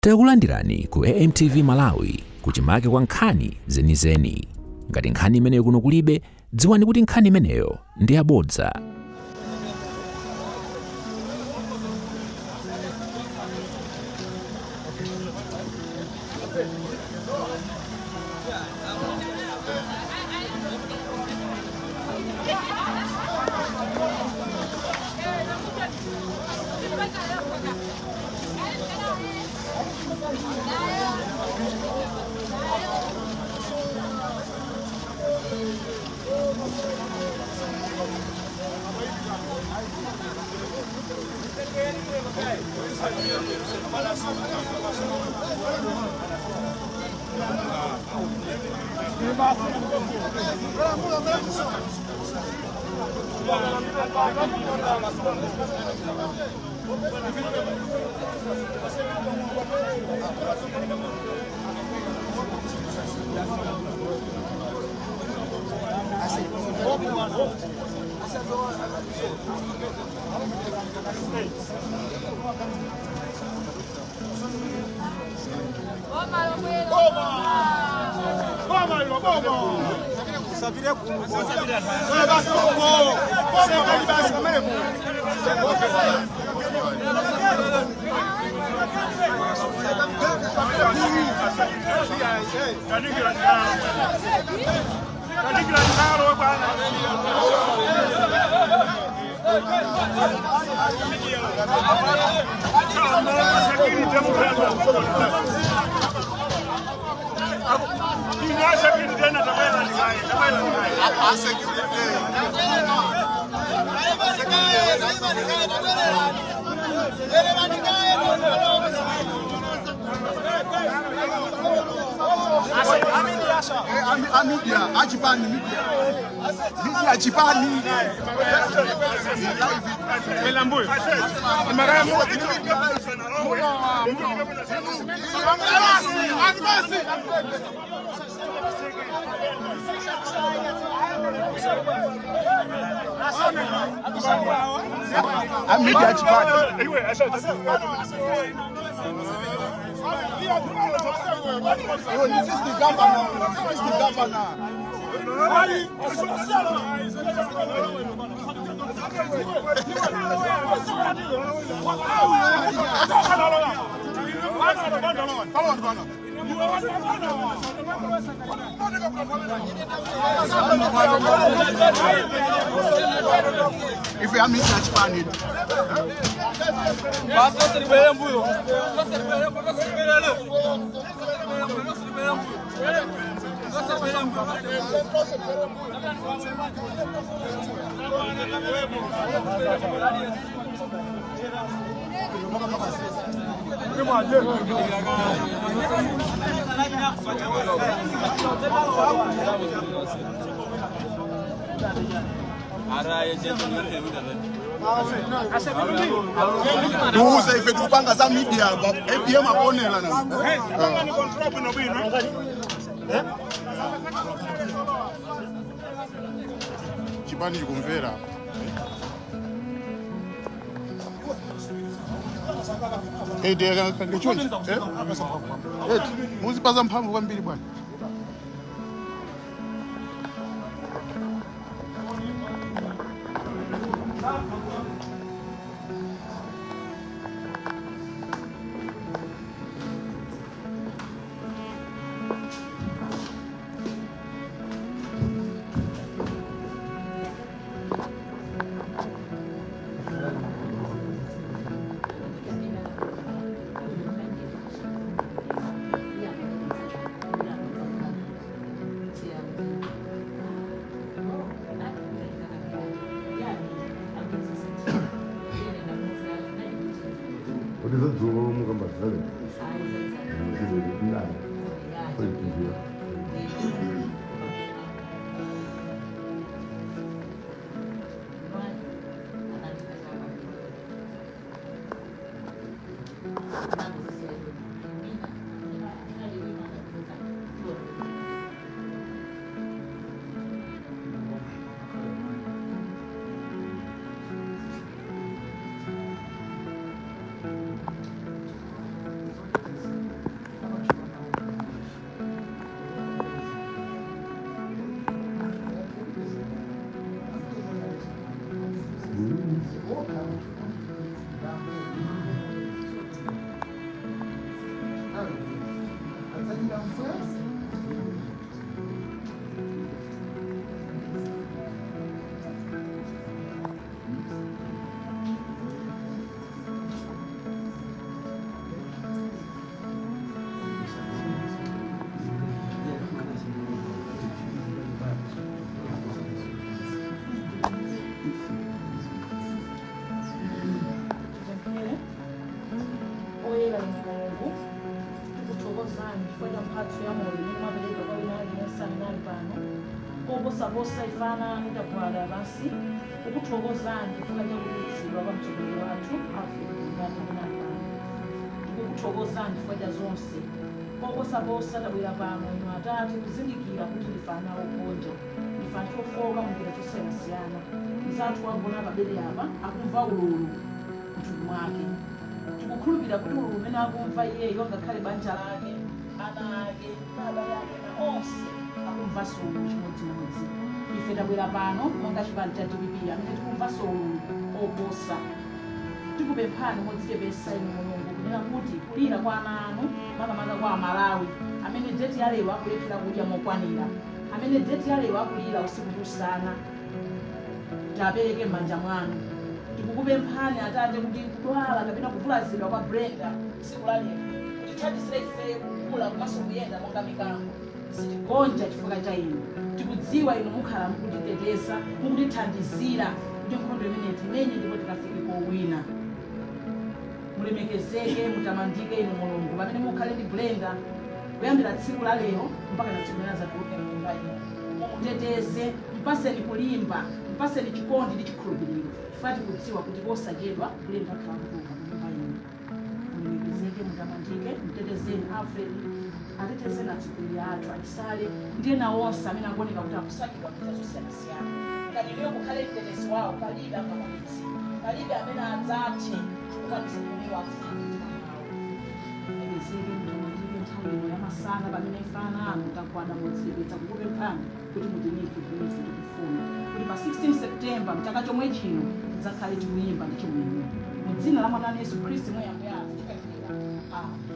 Takulandirani ku AMTV Malawi kuchimake kwa nkhani zenizeni. Ngati nkhani imeneyo kuno kulibe, dziwani kuti nkhani imeneyo ndi yabodza. Media, achipani media. Media achipani. Media achipani. This is the governor. This is the governor. If you are media achipani. Tuuze ife tikupanga za media APM akuonera na. Chipani chikumvera. Muzipaza mphamvu kwambiri bwana. Freedom first. Tipemphere. Oyera inu Mulungu, tikuthokozani chifukwa cha mphatso ya moyo imene mwapereka kwa wina aliyense amene ali pano. Koposaposa ife ana anu tagwada pansi kukuthokozani chifukwa cha kuukitsidwa kwa mtsogoleri wathu Alfred Gangata amene ali pano. Tikukuthokozani chifukwa cha zonse. Koposaposa tabwera pano, inu Atate, kuzindikira kuti ndife ana ogonja, ndife anthu ofowoka munjira zosiyanasiyana. Mnzathu wagona pabedi apa akumva ululu mthupi mwake. Tikukhulupirira kuti ululu umene akumva iyeyo, ngakhale banja lake, ana ake, abale ake na onse akumvanso ululu chimodzimodzi. Ife tabwera pano monga chipani cha DPP amene tikumvanso ululu oposa. Tikupemphani modzichepetsa, inu Mulungu, kunena kuti kulira kwa ana anu, makamaka kwa Amalawi amene deti ya lero akulephera kudya mokwanira, amene deti ya lero akulira usiku ndi usana, tapereke m'manja mwanu. Tikukupemphani, Atate, kuti kudwala kapena kuvulazidwa kwa Brenda tsiku la lero kutithandizire ife kukula komanso kuyenda monga mikango. Sitigonja chifukwa cha inu. Tikudziwa inu mukhala mukutiteteza, mukutithandizira kuti nkhondo imeneyi timenye ndipo tikafike kowina. Mulemekezeke, mutamandike inu Mulungu pamene mukhale ndi Brenda kuyambira tsiku la lero mpaka na tsiku limene adzatuluke mnyumba ino. Mumuteteze, mpaseni kulimba, mpaseni chikondi ndi chikhulupiriro, chifukwa tikudziwa kuti posachedwa Brenda akhala kutuluka mnyumba ino. Mulemekezeke, mutamandike, mtetezeni Alfred, atetezeni atsogoleri athu Achisale ndi ena onse amene akuoneka kuti akusakidwa njira zosiyanasiyana. Ngati inuyo mukhale mtetezi wawo, palibe angakwanitse, palibe amene adzathe kukwanitsa inuyo akufuna mtima mwawo. Mulemekezeke, mutamandike nthawi ino yamasana pamene ife ana anu tagwada modzichepetsa kukupemphani kuti mutimike zimene ife tikufuna, kuti pa 16 September mchaka chomwe chino tidzakhale tikuyimba ndi chimwemwe. Mu dzina la mwana wanu Yesu Khristu mwe Ambuye athu tipemphera, amen.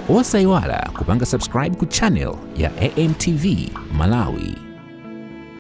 Osayiwala kupanga subscribe ku channel ya AMTV Malawi.